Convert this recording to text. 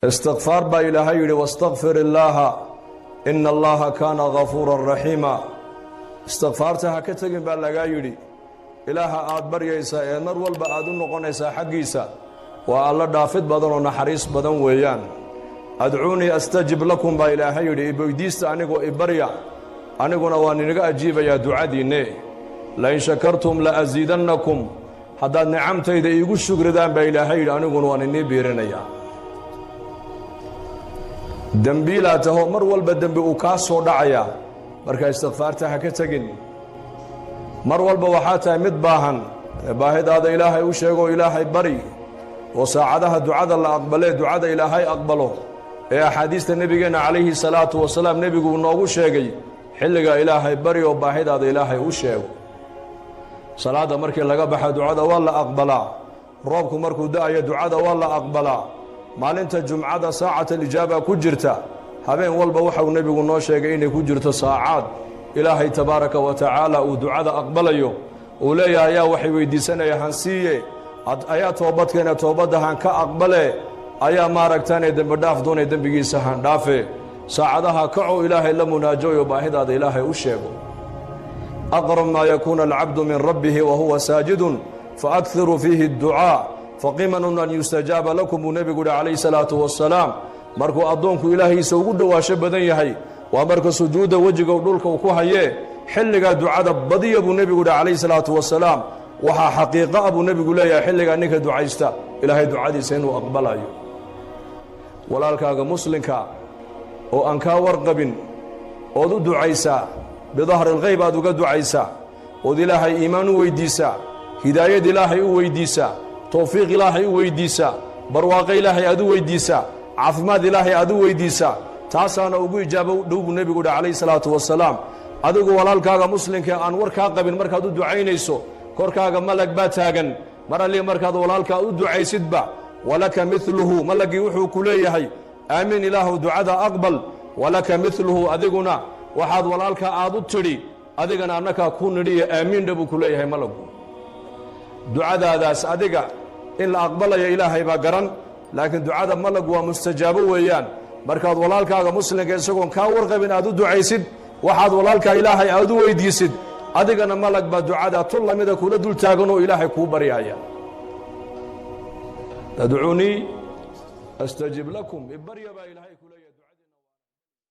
Istikfaar baa Ilaahay yidhi: "Wastakfir illaaha, ina Allaha kaana gafuuran raxiima." Istikfaarta ha ka tegin baa lagaa yidhi. Ilaaha aad baryaysaa ee mar walba aad u noqonaysaa xaggiisa waa Alla dhaafid badan oo naxariis badan weeyaan. "Adcuunii astajib lakum" baa Ilaahay yidhi. Iweydiista anigoo ibarya, aniguna waan inaga ajiibayaa ducadiinne. "Lain shakartum la asiidannakum." Haddaad nicamtayda iigu shugridaan baa Ilaahay yidhi, aniguna waan inii biirinayaa. Dembiilaa taho, mar walba dembi uu kaa soo dhacayaa, marka istikfaarta ha ka tegin. Mar walba waxaa tahay mid baahan, baahidaada Ilaahay u sheegoo Ilaahay bari. Oo saacadaha ducada la aqbalee, ducada Ilaahay aqbalo ee axaadiista nebigeenna calayhi salaatu wasalaam nebigu uu noogu sheegay, xilligaa Ilaahay bari oo baahidaada Ilaahay u sheego. Salaadda markii laga baxa ducada waa la aqbalaa. Roobku markuu da'ayo ducada waa la aqbalaa. Maalinta Jumcada saacat alijaaba ku jirta. Habeen walba waxauu nebigu noo sheegay inay ku jirto saacaad Ilaahay tabaaraka wa tacaala uu ducada aqbalayo, uu leeyahay: "Ayaa waxay weydiisanaya hansiiye? Ayaa toobadkeena toobadda han ka aqbale? Ayaa maaragtaane dembi dhaaf doonay dembigiisa han dhaafe?" Saacadaha kaco, Ilaahay la munaajoyo, baahidaada Ilaahay u sheego. "Aqrab maa yakuuna alcabdu min rabbihi wa huwa saajidun, faakiruu fiihi adducaa, faqimanun an yustajaaba lakum" buu nebigu yihi calayhi salaatu wasalaam. Markuu addoonku Ilaahiisa ugu dhowaasho badan yahay waa marka sujuudda wejiga dhulka uu ku hayee. Xilligaa ducada badiya buu nebigu yihi calayhi salaatu wasalaam. Waxaa xaqiiqo ah buu nebigu leeyahay, xilligaa ninka ducaysta Ilaahay ducadiisa inuu aqbalayo. Walaalkaaga muslimka oo aan kaa warqabin ood u ducaysaa, bidahri alghayb aad uga ducaysaa, ood Ilaahay iimaan u weyddiisaa, hidaayad Ilaahay u weyddiisaa, towfiiq Ilaahay u weyddiisaa, barwaaqo Ilaahay aad u weyddiisaa, caafimaad Ilaahay aad u weyddiisaa, taasaana ugu ijaabo dhow buu nebigu uhi calayhi salaatu wasalaam. Adigu walaalkaaga muslimka aan war kaa qabin markaad u ducaynayso, korkaaga malag baa taagan. Mar allii markaad walaalkaa u ducaysidba, walaka midluhu, malagii wuxuu ku leeyahay: "Aamiin, Ilaahu ducada aqbal, walaka midluhu." Adiguna waxaad walaalkaa aad u tidhi adigana annakaa ku nidhiya, aamiindha buu ku leeyahay malagu. Ducadaadaas adiga in la aqbalaya Ilaahay baa garan, laakiin ducada malagu waa mustajaabo weeyaan. Markaad walaalkaaga muslimka isagoon kaa warqabin aad u ducaysid, waxaad walaalkaa Ilaahay aad u weydiisid, adigana malag baa ducada tu lamida kula dul taagan oo Ilaahay kuu baryaaya. "Tadcuunii astajib lakum", ibarya baa Ilaahay ku